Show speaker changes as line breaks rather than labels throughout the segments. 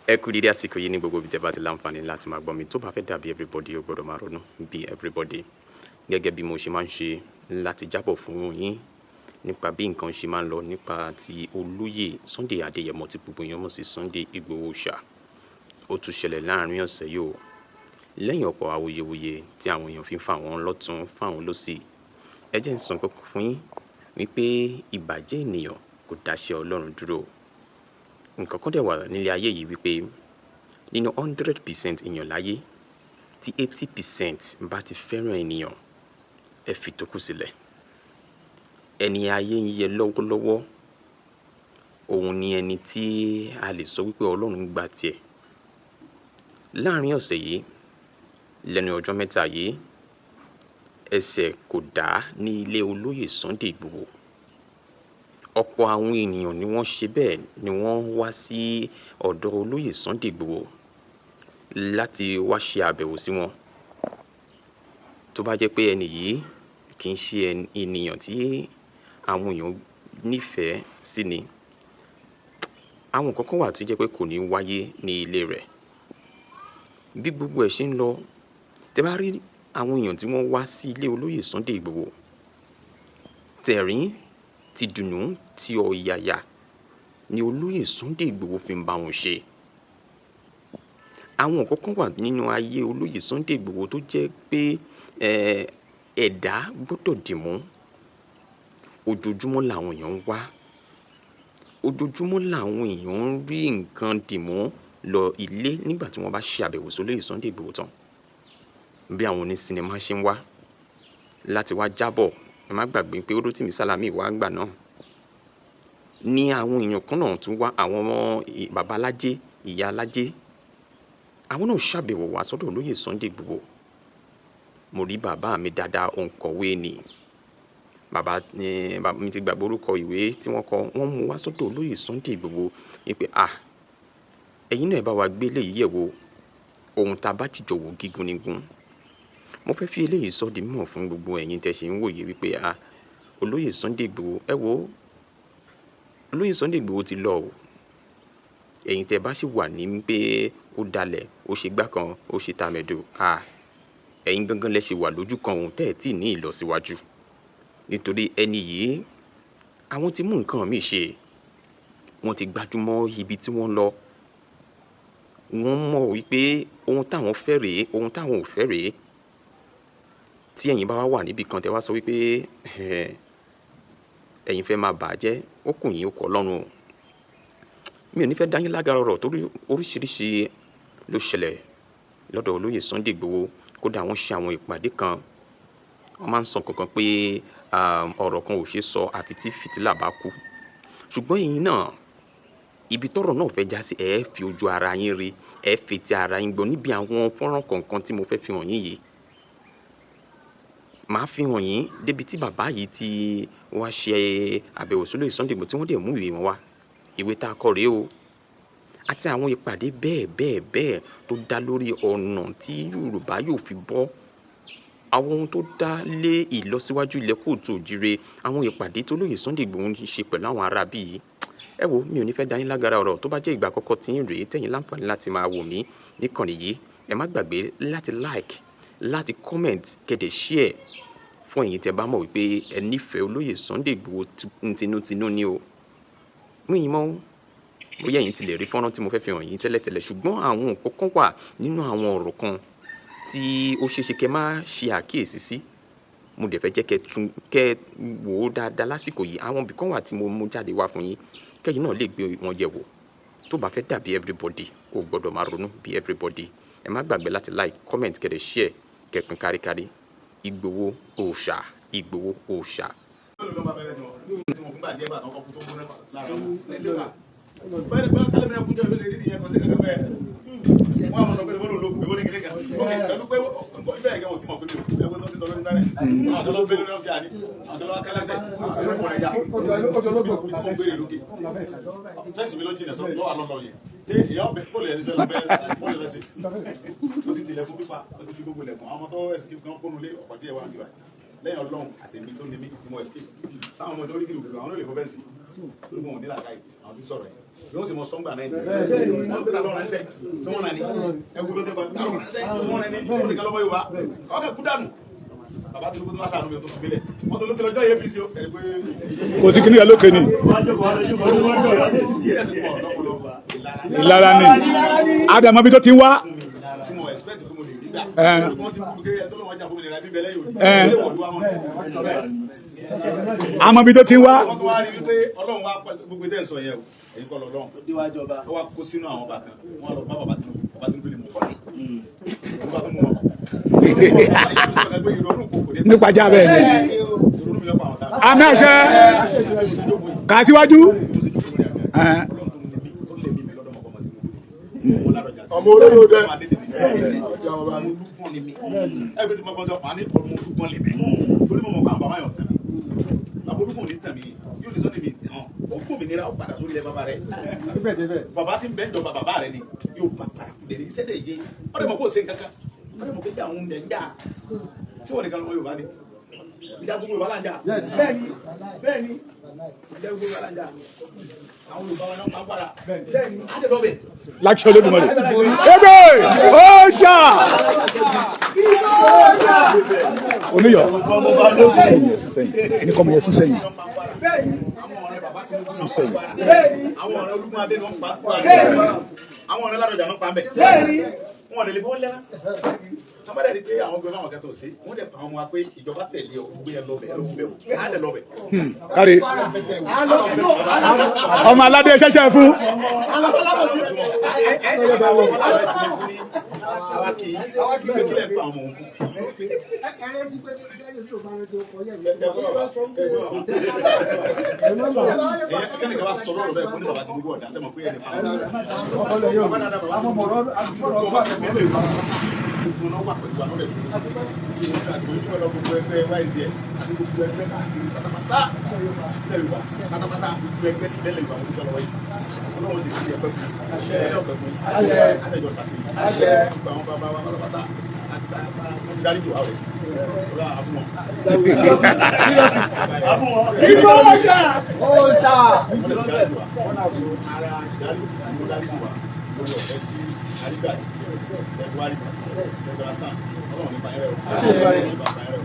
Ẹ kú dídí àsìkò yìí ní gbogbo ibi tẹ́ bá ti láǹfààní láti máa gbọ́ mi. Tó bá fẹ́ dàbí everybody, ó gbọ́dọ̀ máa ronú bí everybody. Gẹ́gẹ́ bí mo ṣe máa ń ṣe láti jábọ̀ fún yín nípa bí nǹkan ṣe máa ń lọ nípa ti olóyè Sunday Adéyẹmọ tí gbogbo èèyàn mọ̀ sí Sunday Igboho Òòṣà. Ó tún ṣẹlẹ̀ láàrin ọ̀sẹ̀ yìí o. Lẹ́yìn ọ̀pọ̀ awuyewuye tí àwọn èèyàn fi ń fà wọ́n lọ́tùn fà wọ́n lósì. Ẹ jẹ́ n sọ nǹkan kan fún yín wípé ìbàjẹ́ ènìyàn kò dáṣẹ́ Ọlọ́run dúró. Nǹkan kan dẹ̀ wà nílé ayé yìí wípé nínú 100% èèyàn láyé, tí 80% bá ti fẹ́ràn ènìyàn, ẹ fi tókù sílẹ̀. Ẹni ayé ń yẹ lọ́wọ́lọ́wọ́, òun ni ẹni tí a lè sọ wípé Ọlọ́run gba tiẹ̀. Láàárín ọ̀sẹ̀ yìí, lẹ́nu ọjọ́ mẹ́ta yìí, ẹsẹ̀ kò dá ní ilé olóyè Sunday Igboho. Ọ̀pọ̀ àwọn ènìyàn ni wọ́n ṣe bẹ́ẹ̀ ni wọ́n wá sí ọ̀dọ̀ olóyè Sunday Igboho láti wá ṣe àbẹ̀wò sí wọn. Tó bá jẹ́ pé ẹni yìí kì í ṣe ènìyàn tí àwọn èèyàn nífẹ̀ẹ́ sí ni, àwọn nǹkan kan wà tó jẹ́ pé kò ní wáyé ní ilé rẹ̀. Bí gbogbo ẹ̀ ṣe ń lọ, tẹ bá rí àwọn èèyàn tí wọ́n wá sí ilé olóyè Sunday Igboho, tẹ̀rín, ti dùnnú, ti ọ̀yàyà ni olóyè Sunday Igboho fi ń bá wọn ṣe. Àwọn nǹkan kan wà nínú ayé olóyè Sunday Igboho tó jẹ́ pé ẹ̀dá gbọ́dọ̀ dì mú. Ojoojúmọ́ làwọn èèyàn ń wá. Ojoojúmọ́ làwọn èèyàn ń rí nǹkan dì mú lọ ilé nígbà tí wọ́n bá ṣe àbẹ̀wò sí olóyè Sunday Igboho tán. Bí àwọn oní sinimá ṣe ń wá láti wá jábọ̀, ẹ má gbàgbé pé Rótìmí Sàlámì wá gbà náà. Ní àwọn èèyàn kan náà tún wá, àwọn ọmọ bàbá alájẹ, ìyá alájẹ, àwọn náà ṣàbẹ̀wò wá sọ́dọ̀ olóyè Sunday Igboho. Mo rí bàbá mi dáadáa, òǹkọ̀wé ni. Bàbá mi ti gbàgbé orúkọ ìwé tí wọ́n kọ. Wọ́n mú wá sọ́dọ̀ olóyè Sunday Igboho wípé à, ẹ̀yin náà ẹ bá wa gbé eléyìí yẹ̀ wò. Ohun tá bá jìjọ wò gígùn nígun. Mo fẹ́ fi eléyìí sọ di mímọ̀ fún gbogbo ẹ̀yin tẹ ṣe ń wòye wípé à, olóyè Sunday Igboho, ẹ wò ó, olóyè Sunday Igboho ti lọ o. Ẹ̀yin tẹ bá sì wà ní pé ó dalẹ̀, ó ṣe gbá kan, ó ṣe tàmẹ̀dò, à, ẹ̀yin gangan lẹ ṣe wà lójú kan òun tẹ́ ẹ̀ tí ní ìlọsíwájú. Nítorí ẹni yìí, àwọn tí mú nǹkan mi ṣe, wọ́n ti gbajúmọ̀ ibi tí wọ́n lọ. Wọ́n mọ̀ wípé ohun táwọn fẹ́ rèé, ohun táwọn ò fẹ́ rèé. Tí ẹ̀yin bá wà níbi kan tẹ wá sọ wípé ẹ̀yin fẹ́ máa bàjẹ́, ó kù yín ó kọ Ọlọ́run o. Mi ò ní fẹ́ dá yín lágara ọ̀rọ̀ torí oríṣiríṣi ló ṣẹlẹ̀ lọ́dọ̀ olóyè Sunday Igboho. Kódà wọ́n ṣe àwọn ìpàdé kan, wọ́n máa ń sọ nǹkan kan pé ọ̀rọ̀ kan ò ṣe é sọ àfi tí fìtílà bá kú. Ṣùgbọ́n ẹ̀yin náà, ibi tọ́rọ̀ náà fẹ́ já sí, ẹ fi ojú ara yín rí, ẹ fi ti ara yín gbọ́ níbi àwọn fọ́nrán kọ̀ọ̀kan tí mo fẹ́ fi hàn yín yìí. Màá fi hàn yín débi tí bàbá yìí ti wá ṣe àbẹ̀wò sí olóyè Sunday Igboho tí wọ́n dẹ̀ mú ìwé wọn wá. Ìwé tá a kọ rèé o. Àti àwọn ìpàdé bẹ́ẹ̀ bẹ́ẹ̀ bẹ́ẹ̀ tó dá lórí ọ̀nà tí Yorùbá yóò fi bọ́. Àwọn ohun tó dá lé ìlọsíwájú ilẹ̀ kóòtù òjìrè, àwọn ìpàdé tó olóyè Sunday Igboho ń ṣe pẹ̀lú àwọn ará bí yìí. Ẹ wo, mi ò ní fẹ́ dá yín lágara ọ̀rọ̀. Tó bá jẹ́ ìgbà àkọ́kọ́ tí ń rèé tẹ̀yin láǹfààní láti máa wò mí níkànnì yìí, ẹ má gbàgbé láti like, láti comment, kẹ́ dẹ̀ share fún ẹ̀yin tí ẹ bá mọ̀ wípé ẹ nífẹ̀ẹ́ olóyè Sunday Igboho tinútinú ni o. Mi ò mọ̀ bóyá ẹ̀yin ti lè rí fọ́nrán tí mo fẹ́ fi hàn yín tẹ́lẹ̀tẹ́lẹ̀, ṣùgbọ́n àwọn nǹkan kan wà nínú àwọn ọ̀rọ̀ kan tí ó ṣe é ṣe kí ẹ má ṣe àkíyèsí sí. Mo dẹ̀ fẹ́ jẹ́ kí ẹ tún kẹ́ wò ó dáadáa lásìkò yìí. Àwọn ibì kan wà tí mo mú jáde wá fún yín, kẹ́yin náà lè gbé wọn yẹ̀ wò. Tó bá fẹ́ dàbí everybody, o gbọ́dọ̀ máa ronú bí everybody. Ẹ má gbàgbé láti like, comment, kẹ́ dẹ̀ share, kẹ́ pín káríkárí. Igboho Òòṣà, Igboho Òòṣà.
Wọ́n á mọ̀ sọ pé ìwọ́n ló ìwọ́n ní kékeré kan, ok, pẹ̀lú pé ìfẹ́ ẹ̀gẹ́ ò tí mọ̀ pé mi ò ẹgbẹ́ tó ti sọ lórí íńtánẹ́ẹ̀tì, àwọn àdọ́lọ́ bẹ́ẹ̀ lórí ọ́fíìsì àní àdọ́lọ́ akẹ́lẹ́sẹ̀ ìrẹ́pọ̀ rẹ̀ yá ibi tí mo ń gbére lókè fẹ́ẹ̀sì mi ló jìnà lọ́wọ́ àlọ́ yẹn. Ṣé ìyá ọbẹ̀ bóòlù ẹni fẹ́ lọ bẹ́ẹ̀ bóòlù ẹsẹ̀ ó ti tilẹ̀kùn pípa, ó ti ti gbogbo ilẹ̀kùn. Àwọn ọmọ tó escape kan kónú lé ọ̀pọ̀ díẹ̀ wà níbà lẹ́yìn Ọlọ́run àtẹ̀mí tó ní mí ni mo escape. Táwọn ọmọ tó rí kìlù kìlù àwọn ló lè fọ́ fẹ́ǹsì. Torí wọn ò ní làákàyè àwọn tí ń sọ̀rọ̀ yẹn. Bí wọ́n sì mọ sọ́ngbà náà ni. Wọ́n gbé ta lọ́rùn ẹsẹ̀ tí wọ́n nà ní. Ẹkú ló ṣe pa ta lọ́rùn ẹsẹ̀ tí wọ́n nà ní. Wọ́n nìkan lọ́mọ Yorùbá. Ọkẹ́ kú dànù. Bàbá Tinubu tó bá sàánú mi ò tó fi gbélẹ̀. Wọ́n tó ló ti lọ́jọ́ APC o. Tẹ̀lé pé
Kò sí kíní ẹ lókè ni. Ìlara ni. Ádámọ̀ bí tó ti ń wá.
Tí mo expect pé mo lè rí gbà. Wọ́n ti kú kéré ẹ̀ tó lọ́wọ́ jà fún mi nira bíbẹ̀ lẹ́yìn òdì. Ilé wọ̀lú wa mọ̀.
Àmọ́ bí tó ti ń wá.
Wọ́n tó wá rí wípé Ọlọ́run wá gbogbo tẹ́ ń sọ yẹn o. Ẹ̀yin kọ́ lọ́lọ́run. Ó wá kó sínú àwọn ọba kan. Wọ́n lọ bá bàbá Tinubu. Bàbá Tinubu ni mo kọ́ ni. Mo bá tó mú wọn.
Nípa já bẹ́ẹ̀ ni.
Ìrònú mi lọ́pọ̀ àwọn tá.
Àmì àṣẹ. Kà á síwájú.
Ọmọ olódò dẹ. Ọmọ olúgbọ́n ni mí. Ẹgbẹ́ tí mo kọ́ sọ, màá ní ọmọ olúgbọ́n lè mí. Torí mo mọ̀ pé àwọn bàbá yàn tàn mí. Bàbá olúgbọ́n ò ní tàn mí. Yóò lè sọ ní mi tàn. Ó gbòmìnira ó padà sórí ilẹ̀ bàbá rẹ̀. Bàbá tí ń bẹ́ ń jọba bàbá rẹ̀ ni. Yóò bá padà kulẹ̀ ní iṣẹ́ dẹ̀ yé. Ọ̀rẹ́ mọ̀ kó o ṣe nǹkan kan. Ọ̀rẹ́ mọ̀ pé jà òun lẹ̀ ń jà. Tí wọ́n nìkan lọ́mọ Yorùbá ni. Ìjà gbogbo Yorùbá là ń jà. Bẹ́ẹ̀ni, bẹ́ẹ̀ni. Ìjà gbogbo Yorùbá là ń jà. Àwọn Yorùbá wọn náà pa gbára. Bẹ́ẹ̀ni, á dẹ̀ lọ bẹ̀.
Láṣẹ Olódùmarè. Ebe ọ̀ṣà. Oníyọ̀. Sún sẹ́yìn, sún sẹ́yìn. Ní kọ́mọ yẹn sún sẹ́yìn. Sún sẹ́yìn.
Àwọn ọ̀rẹ́ Olúgbọ́n Adé ni wọ́n pa. Àwọn ọ̀rẹ́ Ládọjà náà pa ń bẹ̀. Wọn ò lè fọwọ́ lẹ́rán. Sọ́mọ́dé rí pé àwọn gbé fáwọn kẹtọ̀ sí. Wọ́n dẹ̀ pa àwọn ọmọ wa pé ìjọba tẹ̀lé ọ gbé ẹ lọ́bẹ̀ ẹ lọ́wọ́ bẹ̀ o. Á dẹ̀ lọ́bẹ̀.
Káre. Ọmọ aládé ṣẹ̀ṣẹ̀ fún.
Àwa kì í pé kílẹ̀ pa àwọn ọmọ òun fún. Ẹ̀yẹ kẹ́nìkan wá sọ̀rọ̀ ọ̀rọ̀ bẹ́ẹ̀ fún ní bàbá Tinubu ọ̀dà sẹ́mọ̀ pé ẹni pa àwọn ọmọ. Bàbá dáadáa bàbá Tinubu ọba tẹ̀lé ìwà gbogbo náà wà pẹ̀lú àwọn ọ̀rẹ́ àti gbogbo ẹgbẹ́ gbogbo ẹgbẹ́ YSDM àti gbogbo ẹgbẹ́ káàkiri pátápátá ilẹ̀ Yorùbá pátápátá gbogbo ẹgbẹ́ ti bẹ́lẹ̀ Yorùbá wọn dúpẹ́ lọ́wọ́ yìí. Ọlọ́run ti fi ẹ̀pẹ́ fún ẹ̀ ọ̀pẹ́ fún adẹ́jọ́ sàṣeyìí gbogbo àwọn bàbá wa pátápátá àti bàbá wọn ti dárí jù wá rẹ̀ ọlọ́run àbú wọn.
Igbó ọ̀ṣà. Ọ̀ṣà.
Wọ́n ti dárí jù wá. Ara ìdárí tí mo dárí jù wá lórí ọ̀fẹ́ tí arígbà yìí ẹ̀dùn àrígbà central stand ọlọ́run nípa ẹ̀rọ nípa ẹ̀rọ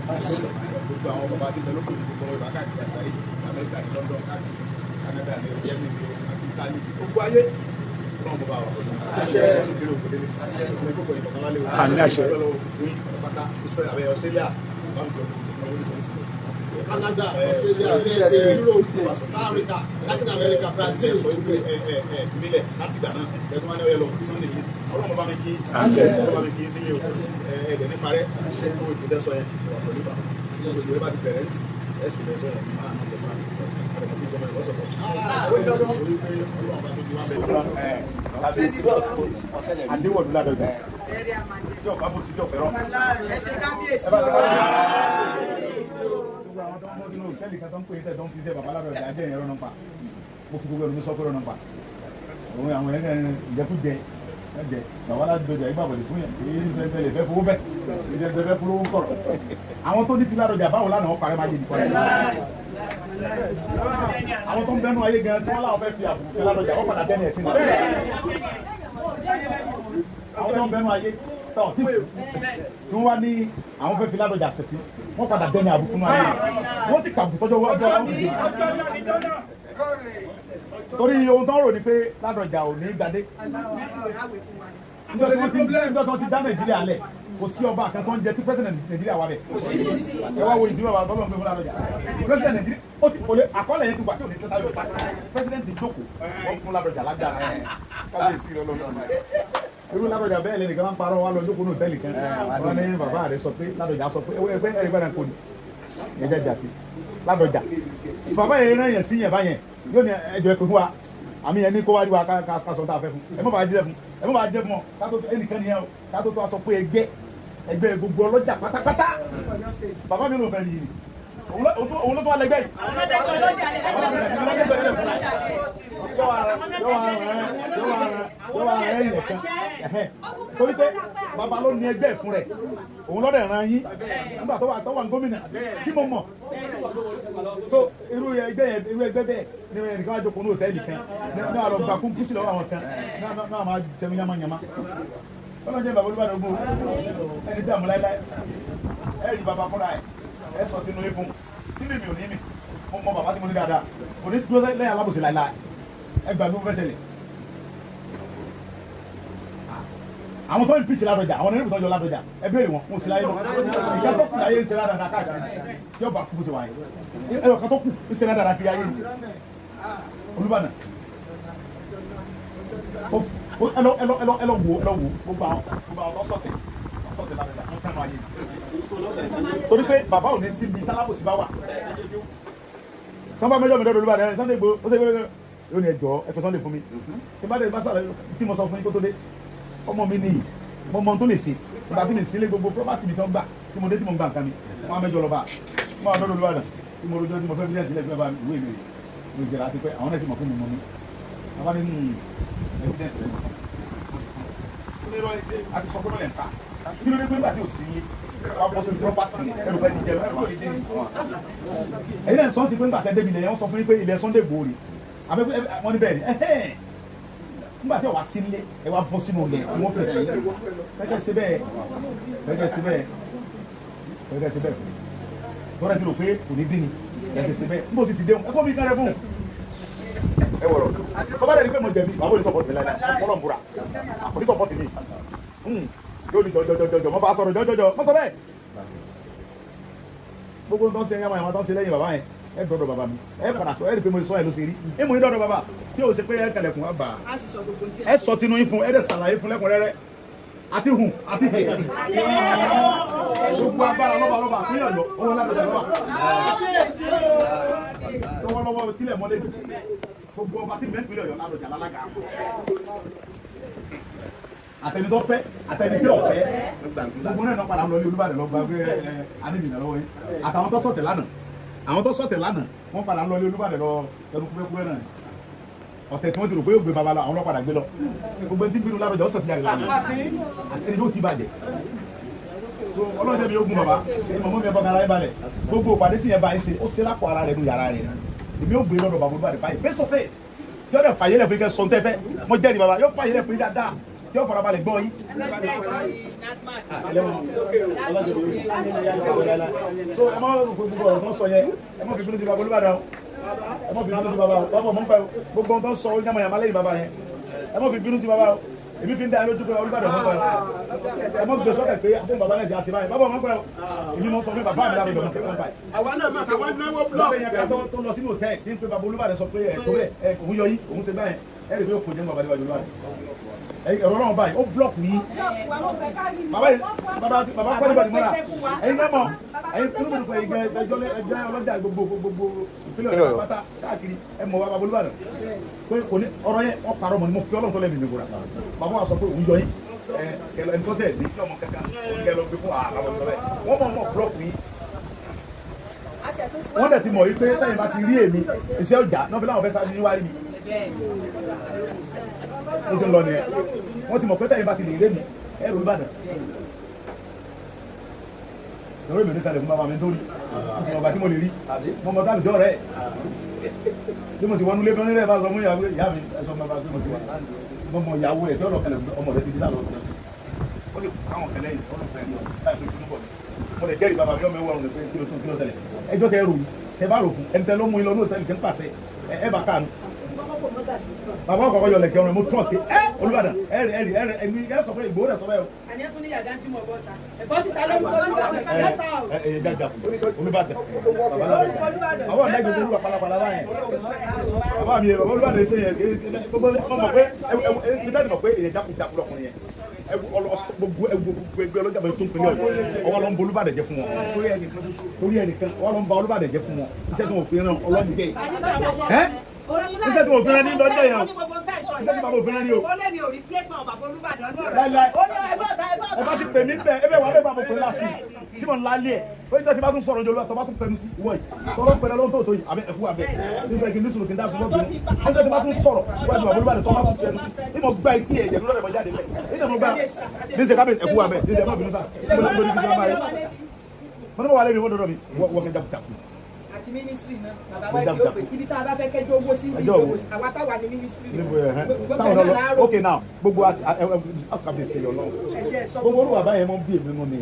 gbogbo àwọn bàbá tí bẹ lókè ní gbogbo ìbá káàkiri àgbáyé Amẹ́ríkà ní London káàkiri Canada ní Germany ní àti Italy ti gbogbo ayé ọlọ́run bàbá wà pẹ̀lú àṣẹ òkèlè òkèlè òkèlè kókò ìkọ̀kan lálẹ́ òkè
Àmín àṣẹ.
pátá Israel abẹ Australia
Canada, Australia, USA, Europe, South Africa, Latin America, Brazil.
Sọ wípé ẹ ẹ ẹ mílẹ̀ láti gbà náà ẹ tó máa ní ọyẹ lọ Sunday yìí ọlọ́run bá mi kí ọlọ́run bá mi kí sílé o ẹ ẹ dẹ̀ nípa rẹ owó ìpínlẹ̀ sọ yẹn wà pẹ̀lú bàbá oṣù yẹn bá ti bẹ̀rẹ̀ sí ẹ sì lọ sọ yẹn máa ń sọ fún mi ọ̀rẹ́ mi sọ fún mi lọ́sọ̀kọ̀ orí pé ọlọ́run bá tó ju wá bẹ̀rẹ̀. Adéwọ̀lú Ládọjà tí ọ̀pá bò sí tí ọ̀fẹ́ rọ̀.
Ẹsẹ̀ kábíyèsí
Ẹ bá ti wá gbogbo àwọn tó ń bọ́ sínú òtẹ́ẹ̀lì kan tó ń pè é tẹ̀ tó ń fi iṣẹ́ bàbá Ládọjà jẹ́ ìyẹn rọ́nà pa. Mo fi gbogbo ẹnu mi sọ pé rọ́nà pa. Òun àwọn ẹ̀rẹ́ ìjẹkújẹ ẹ̀jẹ̀ bàbá Ládọjà ìgbà bọ̀dẹ̀ fún yẹn èyí ń sẹ́ńtẹ̀ lè fẹ́ fowó bẹ́ẹ̀ ìjẹ́ fẹ́ fowó kọ̀rọ̀. Àwọn tó ní ti Ládọjà báwo lánàá wọ́n parẹ́ máa yé nìkan. Àwọn tó ń bẹnu ayé gan tí wọ́n láwọn fẹ́ fi àbùkù kẹ́ Ládọjà wọ́n padà dẹ́ni ẹ̀sìn náà. Àwọn tó ń bẹnu ayé tọ̀ tí wọ́n wá ní àwọn fẹ́ fi Ládọjà ṣẹ̀sín wọ́n padà dẹ́ni àbùkù náà ayé wọ́n sì kàbùkù tọ́jọ́ wọ́n ọjọ́ wọn fi torí ohun tó ń rò ní pé Ládọjà ò ní gbadé níjọ́ tí wọ́n ti dá Nàìjíríà lẹ̀ kò sí ọba kan tó ń jẹ tí president Nàìjíríà wà bẹ̀ ẹ wá wo ìdí bàbá tọ́lọ́ ń gbé fún Ládọjà president Nàìjíríà ó ti kò lè àkọọ́lẹ̀ yẹn ti wà tí ò ní tẹ́tà yóò pa president jókòó wọ́n fún Ládọjà lágbára kábíyèsí rẹ lọ́dọ̀ irú Ládọjà bẹ́ẹ̀ lẹ́nìkan máa ń parọ́ wa lọ jókòó ní òtẹ́ẹ̀lì kan wọ́n ní bàbá rẹ sọ pé Ládọjà sọ pé ẹgbẹ́ ẹgbẹ́ náà kò ní ẹjẹ jàti Ládọjà bàbá yẹn rán yẹn sí yẹn báyẹn yóò ní ẹjọ ẹ pé fún wa àmì yẹn ní kó wá rí wa ká sọ tá a fẹ́ fún ẹ má bàa jẹ́ fún ẹ má bàa jẹ́ fún ọ kátó tó ẹnìkan nìyẹn o kátó tó a sọ pé ẹgbẹ́ ẹgbẹ́ gbogbo ọlọ́jà pátápátá bàbá mi ló fẹ́ yìí ni òun ló tó wà lẹ́gbẹ́ yìí. Yóò wá rán ẹ̀yìn kan. Torí pé bàbá ló ní ẹgbẹ́ fún rẹ̀, òun lọ́dẹ̀ ran yín nígbà tó wà tó wà ní gómìnà kí mo mọ̀. So irú ẹgbẹ́ yẹn, irú ẹgbẹ́ bẹ́ẹ̀ ní ẹnìkan wá jókòó ní hòtẹ́ẹ̀lì kan ní àlọ́ gba kún kúsì lọ́wọ́ àwọn kan náà máa jẹun yamayama. Ọlọ́run jẹ́ bàbá Olúbàdàn ogun ẹni dààmú láéláé. Ẹ rí bàbá fúnra ẹ, ẹ sọ tinú yín fún tí mi ò ní mi. Mo mọ bàbá tí mo ní dáadáa, kò ní dúró lẹ́yìn alábòsí láéláé. Ẹ gbàgbé mo fẹ́ ṣẹlẹ̀. Àwọn tó ń pìtì Ládọjà, àwọn onírìbù tó ń jọ Ládọjà, ẹ béèrè wọn, mo sì láyé lọ. Ìyá tó kù láyé ń ṣe ládàá káàkiri tí ó bá kú bó ṣe wà yẹn. Ẹyọ kan tó kù ń ṣe ládàá kiri ayé Olúbàdàn. Ẹ lọ ẹ lọ ẹ lọ ẹ lọ wò, ẹ lọ wò gbogbo àwọn tó sọ̀tẹ̀ sọ̀tẹ̀ Ládọjà tó kánú ayé. Torí pé bàbá ò ní síbi tálábòsí bá wà. Tọ́ba mẹ́jọ mi dọ́dọ̀ Olúbàdàn Sunday Igboho ó ṣe gbé yóò ní ẹjọ́ ẹ fẹ́ Sunday fún mi. Tí bá dé bá sàlẹ̀ tí mo sọ fún yín kó tó dé, ọmọ mi nìyí, mo mọ ohun tó lè ṣe. Ìgbà tí mi sílé gbogbo property mi tó ń gbà tí mo dé tí mo ń gbà nǹkan mi, wọn á mẹ́jọ lọ bá wọn á dọ́dọ̀ Olúbàdàn tí mo rojọ́ tí mo fẹ́ fi sílẹ̀ fún ẹ bá ìwé mi rè mo jẹrà àti pé àwọn náà sì mọ̀ fún mi mọ́ mi. Bàbá ní evidence rẹ̀ àti sọ pé lọ́lẹ̀ ń ta kí ló dé pé nígbà tí ò sí wàá bọ́ sórí property ẹrù pẹ́ ti jẹ ẹrù pẹ́ ti jẹ. Ẹ̀yin náà sọ́n sí pé nígbà tẹ́ débi ilẹ̀ yẹn wọ́n sọ fún yín pé ilẹ̀ Sunday Igboho rè àbẹ́ wọ́n ní bẹ́ẹ̀ ni nígbà tí wàá sílé ẹ wá bọ́ sínú ilẹ̀ tí wọ́n fẹ́ fẹ́kẹ́ sí bẹ́ẹ̀, fẹ́kẹ́ sí bẹ́ẹ̀, fẹ́kẹ́ sí bẹ́ẹ̀. Tọ́lá ti rò pé kò ní dín ni ẹ ṣe bẹ́ẹ̀ níbo sì ti déhùn ẹ kó mi kárẹ̀ fún ẹ wọ̀rọ̀ tọ́ba dẹ̀ ni pé mo jẹ̀bi bàbá òní sọ̀pọ̀tì mi láyé ọ̀pọ̀lọ̀ ń búra òní sọ̀pọ̀tì mi yóò ní jọjọjọjọ mo bá sọ̀rọ̀ jọjọjọ mo sọ bẹ́ẹ̀. Gbogbo tó ń ṣe ẹyàmọ̀ ẹ̀yàmọ̀ tó ń ṣe lẹ́yìn bàbá yẹn, ẹ dọ̀dọ̀ bàbá mi, ẹ padà ẹ rí i pé mo sọ ẹ ló ṣe rí ẹ mú ní dọ̀dọ̀ bàbá tí o ṣe pé ẹ kẹlẹ̀kùn á bà á, ẹ sọ tinú yín fún ẹ dẹ̀ ṣàlàyé fún lẹ́kùnrẹ́rẹ́ àti hùn àti hẹ̀. Gbogbo agbára lọ́ba lọ́ba àpínlẹ̀ Ọ̀yọ́ owó Ládọjà lọ́ba lọ́wọ́lọ́wọ́ tílẹ̀ mọ́lẹ̀ gbogbo ọba tí mẹ́pínlẹ̀ Ọ̀yọ́ Ládọjà lálága. Àtẹni tó fẹ́ àtẹni tí ò fẹ́ gbogbo náà padà lọ ní Olúbàdàn lọ gba pé adébìnrin lọ́wọ́ yín. Àtàwọn tó sọ̀tẹ̀ lánàá, àwọn tó sọ̀tẹ̀ lánàá wọ́n padà lọ ní Olúbàdàn lọ sẹnu kúrẹ́kúrẹ́ náà. Ọ̀tẹ̀ tí wọ́n ti rò pé yóò gbé baba lọ, àwọn ọlọ́pàá gbé lọ. Gbogbo ẹni tí ń bínú Ládọjà ó sọ̀tì jáde lánàá ẹni yóò ti bàjẹ́. Ọlọ́jọ́ mi yóò gun baba ẹni mọ̀mọ́ mi ẹ̀ fọkàn ara ẹ̀ balẹ̀. Gbogbo ìpàdé tí yẹn bá ń ṣe ó ṣe lápò ara rẹ̀ nu yàrá rẹ̀. Èmi yóò gbé lọ́dọ̀ bàbá Olúbàdàn báyìí face to face tí ó dẹ̀ fàyè lẹ̀ fún ike sọ tẹ́fẹ́ mo jẹ́rìí baba yóò fàyè lẹ̀ fún yín dáadáa tí ó farabalẹ̀ gbọ́ yín. So ẹ má gbogbo ọ̀rọ̀ tó ń sọ yẹn, ẹ má fi bínú sí baba Olúbàdàn, ẹ má fi bínú sí baba o, bàbá ọmọ ń pa gbogbo ohun tó ń sọ yamayama lẹ́yìn baba yẹn, ẹ má fi bínú sí baba o. Èmi fi ń dá ẹ lójú pé Olúbàdàn ọmọ ń pa ẹ má gbé sọ́kẹ̀ pé àbúrò baba náà ṣe àṣẹ báyìí, bàbá ọmọ ń pa èmi mọ̀ sọ fún bàbá mi lábẹ́ ìdọ̀mọ̀ kẹ́kọ̀ọ́ báyìí.
Àwa náà máa tàwa náwó
lọ́dọ̀
blọọkì.
yẹn ká tó lọ sínú hòtẹ́ẹ̀lì tí ń pe baba Olúbàdàn sọ pé ẹ tó bẹ́ẹ̀ ẹ òun yọ yí òun ṣe báyẹn ẹ rí i pé ó kò jẹ́ baba níwájú Olúbàdàn ẹ̀rọ ọlọ́run báyìí ó blọọkù yín. Bàbá yìí bàbá bàbá pẹ́ẹ́lú bàdì mọ́ra ẹ̀yin náà mọ̀ ẹ̀yin kúrúmùdù pé ẹ̀yin ẹjọ́ ẹjọ́ ọlọ́jà gbogbo gbogbo ìpínlẹ̀ Ọ̀yọ́ pátá káàkiri ẹ mọ̀ wá baba Olúbàdàn pé kò ní ọ̀rọ̀ yẹn wọ́n parọ́ mọ́ ni mo fi Ọlọ́run tó lẹ́mìí mi búra. Bàbá wa sọ pé òun yọ yín ẹ kẹlẹ ẹni tó sẹ̀ ní tí ọmọ kankan òun kẹlẹ gbé fún àwọn ọmọ bẹ́ẹ̀ wọ́n mọ̀ mọ̀ blọọkù yín. Wọ́n dẹ̀ ti mọ̀ yìí pé tẹ́yìn bá ti rí èmi iṣẹ́ ọjà náà fi láwọn fẹ́ sáré níwájú mi ó sì ń lọ nìyẹn. Wọ́n ti mọ̀ pé tẹ́yìn bá ti lè rí èmi ẹ̀rù Olúbàdàn lórí mi ní kalẹ̀ fún bàbá mi nítorí mo sì mọ̀ bàtí mo lè rí mo mọ̀ tábìlì jọ rẹ̀ bí mo sì wọnú lé fún rẹ̀ bá sọ fún ìyàwó ìyá mi ẹ sọ fún bàbá pé mo ti wà mo mọ ìyàwó rẹ̀ tí ọ̀nà kalẹ̀ ọmọ rẹ̀ ti di lálọ́ ó sì káwọn kẹlẹ́ yìí ọ̀nà fẹ́ rí ọ láì pé kí ló bọ̀ mi mo lè jẹ́rìí bàbá mi ọmọ ẹwọ́ ọ̀run pé kí ló tún kí ló ṣẹlẹ̀ ẹjọ́ tẹ rò yìí tẹ bá rò fún ẹni tẹ ló mú ilọ ní òtẹ́ẹ̀lì kí n pàṣẹ ẹ bá káànú. Bàbá ọkọ̀ yọ lẹ̀kẹ́ ọ̀run mo trust ẹ Olúbàdàn ẹ rí ẹ rí ẹ rí ẹni ẹ sọ pé Ìgbòho rẹ sọ bẹ́ẹ̀ o.
Àní ẹ tún ní yàgá tí mo bọ́ ta. Ẹ̀bọ́ síta lórúkọ Olúbàdàn. Get out.
Ẹ ẹ jájà Olúbàdàn.
Lórúkọ Olúbàdàn.
Bàbá ọ̀nà ìgbòho olúwa palapala báyẹn. Bàbá mi bàbá Olúbàdàn ṣe yẹn gbogbo ọmọ mọ̀ pé ẹ ẹ ẹ mọ̀ pé èyàn jákujàku lọkùnrin yẹn. Gbogbo ẹgbẹ́ ọlọ́jà bẹ̀rẹ̀ tó ń pinnu ọ̀yọ́ ọwọ́ ló ń bo Olúbàdàn jẹ́ fún wọn. Torí ẹnìkan ọwọ́ ló ń ba Olúbàdàn jẹ́ fún wọn. Iṣẹ́ tí wọ́n fi ràn ọlọ́run jẹ́. Ẹ́ iṣẹ́ tí wọ́n fi rán ní lọ́jọ́ yẹn o. Iṣẹ́ tí bàbá òfin rán ní o. Láíláí. Ẹ bá ti pè mí bẹ́ẹ̀, ẹ bẹ́ẹ̀ wà bẹ́ẹ̀ bá mo pè láti. Tí mo ń lálé ẹ̀, ó ní tí bá tún sọ̀rọ̀ ojú tó bá tún fẹnu sí ìwọ yìí. Tọ́lọ́ pẹ̀lú ọlọ́run tó tó yìí, àbẹ ẹ̀kú àbẹ. Nígbà kí n ní sùúrù kí n dákun lọ́bìnrin. Ó ní tí bá tún sọ̀rọ̀ wájú àbúrò bá lè tọ́ bá tún fẹnu sí. Ní mo gba etí ẹ̀jẹ̀ lọ́dọ̀ ẹ̀mọ jáde mẹ́. Ní mo gba ní sẹ́ kábíyèsí ẹ̀kú àbẹ. Ní sẹ́ má bínú sá. Mo ní kí n bá yẹ. Mo ní mo wà lẹ́bi mo dọ̀dọ̀ mi. Wọ́n kẹ́ jakujaku.
Àti ministry náà, bàbá wa ibi ó pè ibi tá a bá fẹ́ kẹjọ owó sí ibi
Ẹjọ́ wo?
owó sí àwa táwa ní ministry.
Níbo ẹ̀ hẹ́.
Gbogbo
Táwọn
ẹ̀ náà
ọlọ́
láàárọ̀.
Ok now, gbogbo àti ẹ ẹ kábíyèsí ọlọ́run.
Ẹ tiẹ̀ sọ.
Gbogbo olúwa báyẹn mọ bí èmi nù ni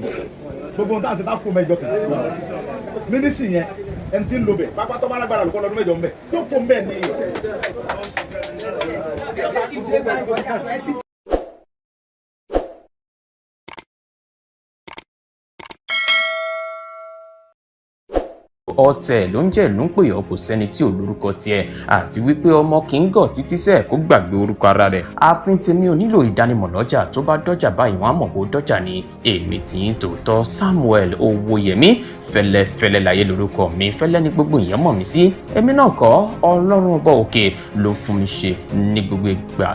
gbogbo ohun tá à ń ṣe tá kó mẹ́jọ kì í mínísì yẹn ẹni tí ń lo bẹ pápá tó bá lágbára lùkọ́ lọ́dún mẹ́jọ ń bẹ tó kó ń bẹ ní.
Ẹ ti dé báyìí, ẹ ti
Ọ̀tẹ̀ ló ń jẹ́ ló ń pè ọ́, kò sẹ́ni tí ò lórúkọ tiẹ̀, àti wípé ọmọ kì í gọ̀ títí sẹ́ẹ̀ kó gbàgbé orúkọ ara rẹ̀. Ààfin tèmi ò nílò ìdánimọ̀ lọ́jà, tó bá dọ́jà báyìí wọ́n á mọ̀ bó dọ́jà ni. Èmi tì í tòótọ́, Samuel Owóyẹmí fẹlẹ́fẹlẹ́ láyé lórúkọ mi, fẹlẹ́ ní gbogbo èèyàn mọ̀ mí sí. Èmi náà kọ́, Ọlọ́run ọba òkè ló fún mi ṣe ní gbogbo ìgbà.